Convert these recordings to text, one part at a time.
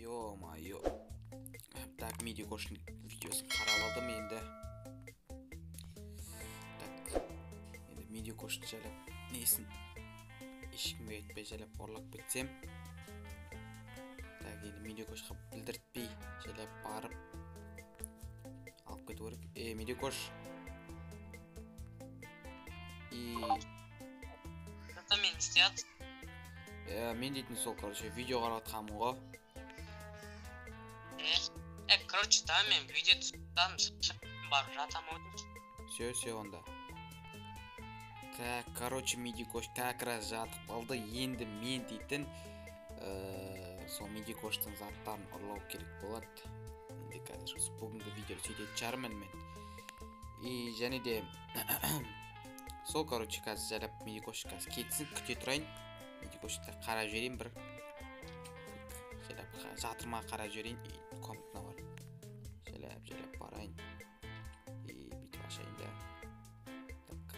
Ё-моё. Так, Медикоштың видеосын қарап алдым енді. Так, енді Медикоштың жайлап несін ешкімге айтпай жайлап ұрлап кетсем. Так, енді Медикошқа білдіртпей жайлап барып алып кету керек. Медикош. И мен не істеп? Мен дейтін сол, короче, видео қарап жатқанмын ғой. Короче, да, мен видео түсіріп барып жатамын ғой. Все, все онда. Так, короче, Медикош как раз жатып қалды. Енді мен дейтін сол Медикоштың заттарын ұрлау керек болады. Енді қазір бүгінгі видео сөйтетін шығармын мен. И және де сол, короче, қазір жайлап Медикош қазір кетсін, күте тұрайын. Медикошты қарап жіберейін бір. Жайлап жатырма қарап жіберейін. И комнатына барып жайлап жайлап барайын. И бүйтіп ашайын да. Так.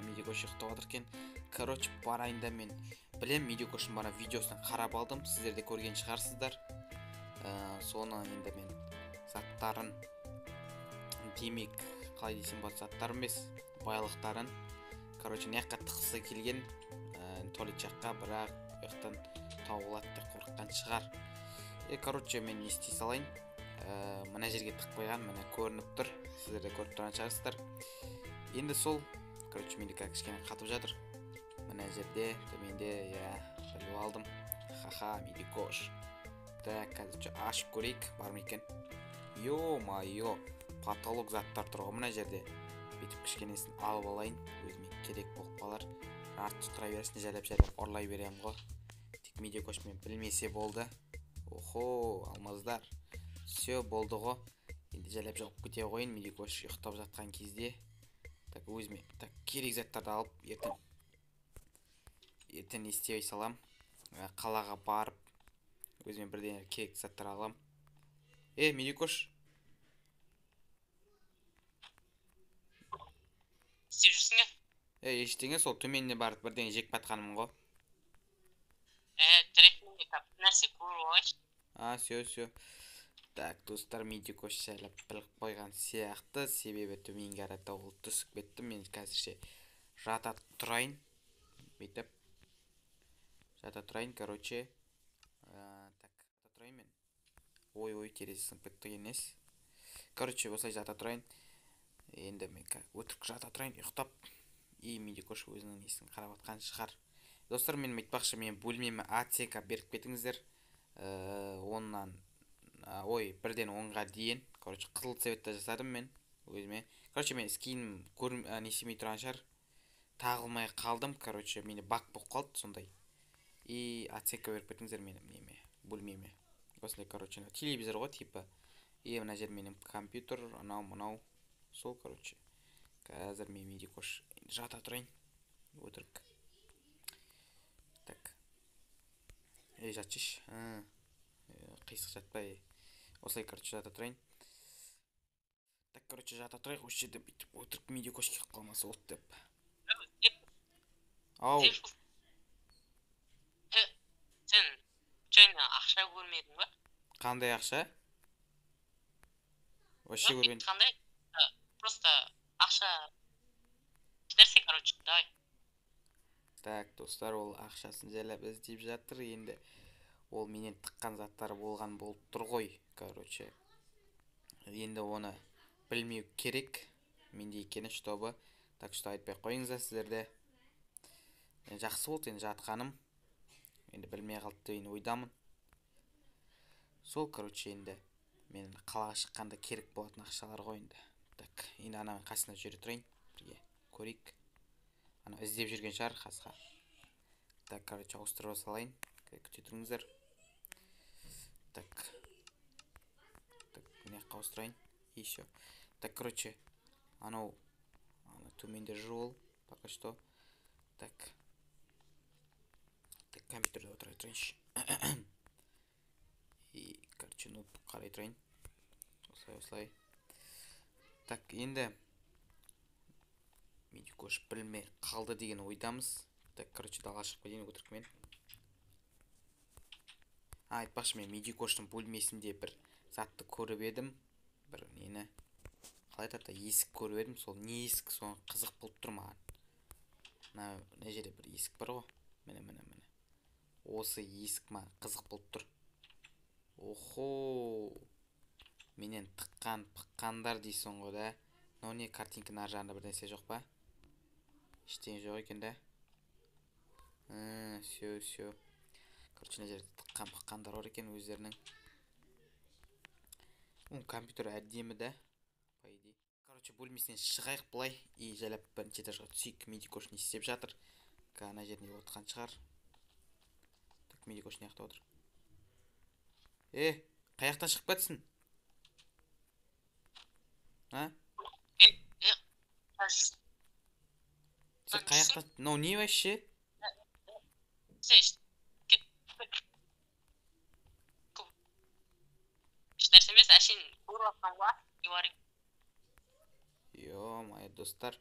Медикош ұйықтап жатыр екен. Короче, барайын да мен. Білем, Медикоштың бара видеосын қарап алдым. Сіздер де көрген шығарсыздар. Соны енді мен заттарын, демек, қалай десем болады, заттар емес, байлықтарын. Короче, мына жаққа тықсы келген, туалет жаққа, бірақ бұл жақтан тауып алады деп қорыққан шығар. Короче, мен не істей салайын? Мына жерге тығып қойған, міне көрініп тұр. Сіздер де көріп тұрған шығарсыздар. Енді сол, короче, менде қазір кішкене қатып жатыр. Мына жерде, төменде, иә, біліп алдым. Ха-ха, Медикош. Так, қазір ашып көрейік, бар ма екен? Ё-моё, потолок заттар тұр ғой мына жерде. Бүйтіп кішкенесін алып алайын, өзіме керек болып қалар. Артық тұра берсін, жайлап жайлап ұрлай беремін ғой. Тек Медикош мен білмесе болды. Охо, алмаздар. Все, болды ғой. Енді жайлап жауып кете қояйын, Медикош ұйықтап жатқан кезде. Так, өзіме так керек заттарды алып, ертең не істей салам. Қалаға барып өзіме бірдеңе керек заттар алам. Медикош. Істеп жүрсің бе? Ештеңе, сол төменіне барып бірдеңе жеп батқанмын ғой. Direkt менде тап нәрсе көріп алайыншы. А, все, все. Так, достар, Медикош жайлап біліп қойған сияқты, себебі төменге қарата ол түсіп кетті. Мен қазірше жата тұрайын. Бүйтіп жата тұрайын, короче. Так, жата тұрайын мен. Ой, ой, терезе сынып кетті емес. Короче, осылай жата тұрайын. Енді мен өтірік жата тұрайын, ұйықтап. И Медикош өзінің несін қарап жатқан шығар. Достар, мен айтпақшы, мен бөлмеме оценка беріп кетіңіздер. Оннан, ой, бірден онға дейін. Короче, қызыл цветте жасадым мен өзіме. Короче, мен скинім не істемей тұрған шығар. Тағылмай қалдым. Короче, менде баг болып қалды сондай. И оценка беріп кетіңіздер менің неме, бөлмеме. Осындай, короче, мынау телевизор ғой, типа. И мына жер менің компьютер, анау, мынау. Сол, короче. Қазір мен Медикош жата тұрайын. Өтірік. Так. Ей, жатшыш. Қисық жатпай. Осылай, короче, жата тұрайын. Так, короче, жата тұрайық. Осы жерде бүйтіп өтірік Медикош келіп қалмаса болды деп. Ау. Сен жаңа ақша көрмедің ба? Қандай ақша? Вообще Жоқ, көрмедім. Қандай? Просто ақша нәрсе, короче, давай. Так, достар, ол ақшасын жайлап іздеп жатыр. Енді ол менен тыққан заттары болған болып тұр ғой, короче. Енді оны білмеу керек менде екені, чтобы. Так что айтпай қойыңыздар сіздерде. Жақсы болды енді жатқаным. Енді білмей қалды деген ойдамын. Сол, короче, енді мен қалаға шыққанда керек болатын ақшалар ғой енді. Так, енді ананың қасына жүре тұрайын. Бірге көрейік. Ана іздеп жүрген шығар қасқа. Так, короче, ауыстырып салайын. Күте тұрыңыздар. Так. Так, мына жаққа ауыстырайын. И всё. Так, короче, анау, ана төменде жүр ол, пока что. Так. Так, компьютерде отыра тұрайыншы. И, короче, ноутбук қарай тұрайын. Осылай, осылай. Так, енді Медикош білмей қалды деген ойдамыз. Так, короче, далаға шығып кетейін өтірік мен. Айтпақшы, мен Медикоштың бөлмесінде бір затты көріп едім. Бір нені, қалай айтады, есік көріп едім. Сол не есік, соны қызық болып тұр маған. Мына жерде бір есік бар ғой. Міне, міне, міне. Осы есік маған қызық болып тұр. Охо! Менен тыққан, пыққандар дейсің ғой да. Мынау не, картинканың ар жағында бір нәрсе жоқ па? Ештеңе жоқ екен да. Всё, всё. Короче, мына жерде тыққан, пыққандар бар екен өздерінің. Компьютер әдемі да, по идее. Короче, бөлмесінен шығайық былай и жайлап бірінші этажға түсейік. Медикош не істеп жатыр? Ана жерінде отырған шығар. Так, Медикош не жақта отыр? Қай жақтан шығып кетсін? А? Сен қай жақтан? Мынау не вообще? Ешнәрсе емес, әшейін көріп жатқан ғой, не бар екен. Ё-моё, достар.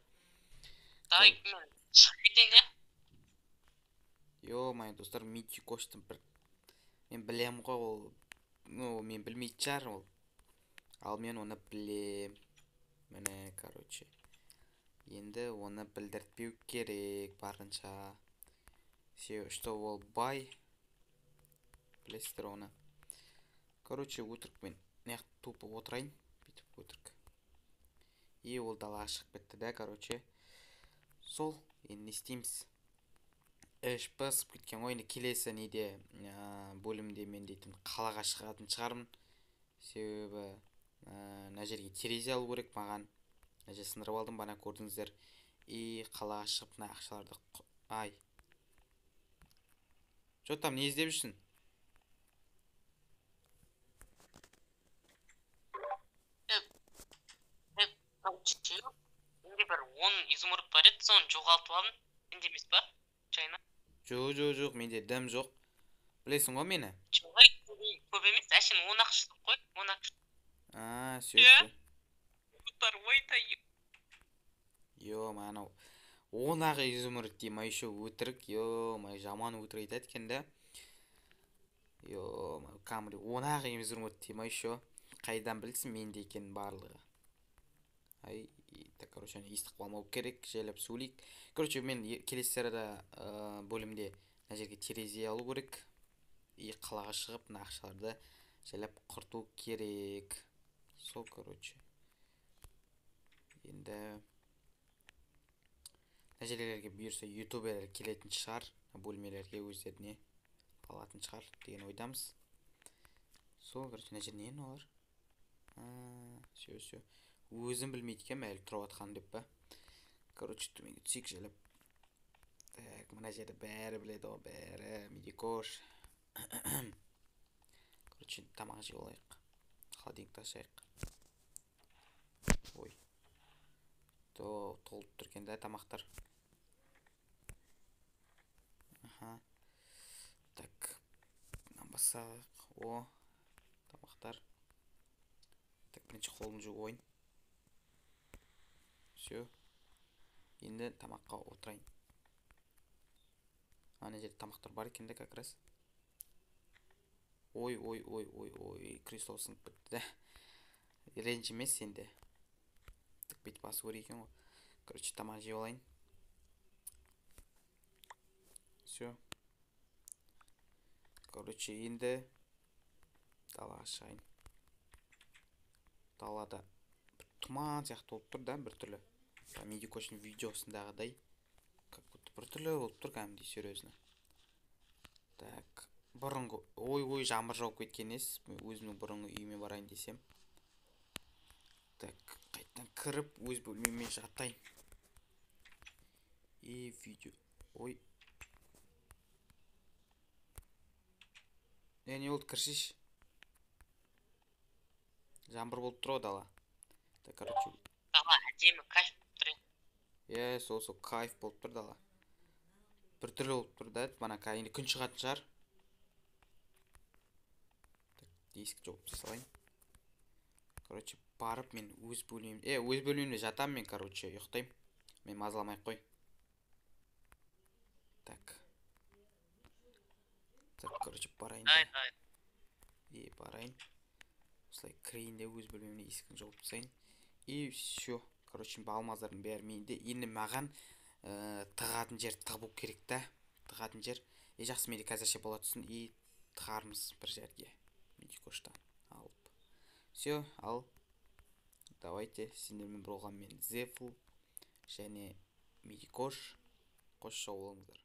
Давай, мен шығып кетейін, иә? Ё-моё, достар, Медикоштың бір мен білем ғой ол. Ну, мен білмейтін шығар ол. Ал мен оны білем. Міне, короче. Енді оны білдіртпеу керек барынша. Себебі, что ол бай. Білесіздер оны. Короче, өтірік мен мына жақта тупо отырайын. Бүйтіп өтірік. И ол далаға шығып кетті да, короче. Сол, енді не істейміз? Іш пысып кеткен ғой. Енді келесі неде, бөлімде мен дейтін қалаға шығатын шығармын. Себебі, мына жерге терезе алу керек маған. Мына жерді сындырып алдым, бана көрдіңіздер. И қалаға шығып мына ақшаларды ай. Чё там, не іздеп жүрсің? Менде бір 10 изумруд бар еді, соны жоғалтып алдым. Менде емес па? Чайна? Жоқ, жоқ, жоқ, менде дым жоқ. Білесің ғой мені? Жоқ, ай, көп емес, әшейін 10 ақ штук қой, 10 ақ штук. А, всё, Иә. всё. Изумрудтар ой-тай. Ё-моё, анау 10 ақ изумруд дей ма, ещё өтірік, ё-моё, жаман өтірік айтады екен да. Ё-моё, камри, 10 ақ изумруд дей ма ещё. Қайдан білсін менде екенін барлығы. Ай, так, короче, ана естіп қалмау керек, жайлап сөйлейік. Короче, мен келесі серияда бөлімде мына жерге терезе алу керек. И қалаға шығып мына ақшаларды жайлап құрту керек. Сол, короче. Енді мына жерлерге бұйырса ютуберлер келетін шығар, бөлмелерге өздеріне алатын шығар деген ойдамыз. Сол, короче, мына жерде не олар? А, всё, всё. Өзім білмейді екенмін әлі тұрып жатқанын деп па. Короче, төменге түсейік жайлап. Так, мына жерді бәрі біледі ғой, бәрі. Медикош. Короче, тамақ жеп алайық. Холодильникті ашайық. Ой. Толып тұр екен да тамақтар. Аха. Так, мынаны бассақ. О, тамақтар. Так, бірінші қолын жуып алайын. Всё. Енді тамаққа отырайын. Ана жерде тамақтар бар екен да как раз. Ой, ой, ой, ой, ой, кресло сынып кетті да. Ренжімес енді. Так, бүйтіп басу керек екен ғой. Короче, тамақ жеп алайын. Всё. Короче, енді далаға шығайын. Далада бір тұман сияқты болып тұр да, біртүрлі. Медикоштың видеосындағыдай, как будто біртүрлі болып тұр кәдімгідей, серьезно. Так, бұрынғы, ой, ой, жаңбыр жауып кеткен ес. Мен өзімнің бұрынғы үйіме барайын десем. Так, қайтадан кіріп өз бөлмеме жатайын. И видео, ой. Не болды, кіршиш. Жаңбыр болып тұр ғой дала. Так, короче. Дала әдемі, кайф болып тұр. Иә, сол кайф болып тұр дала. Біртүрлі болып тұр да, мана енді күн шығатын шығар. Так, есікті жауып тастайын. Короче, барып мен өз бөлмем, өз бөлмемде жатамын мен, короче, ұйықтаймын. Мен мазаламай ақ қой. Так. Так, короче, барайын да. Давай, давай. И барайын, осылай кірейін де, өз бөлмемде есігін жауып тастайын. И все, короче, алмаздардың бәрі менде. Енді маған тығатын жер табу керек та, тығатын жер. И жақсы, менде қазірше бола тұрсын, и тығармыз бір жерге медикоштан алып. Все, ал давайте, сендермен болған мен, Зефл, және Медикош. Қош сау болыңыздар.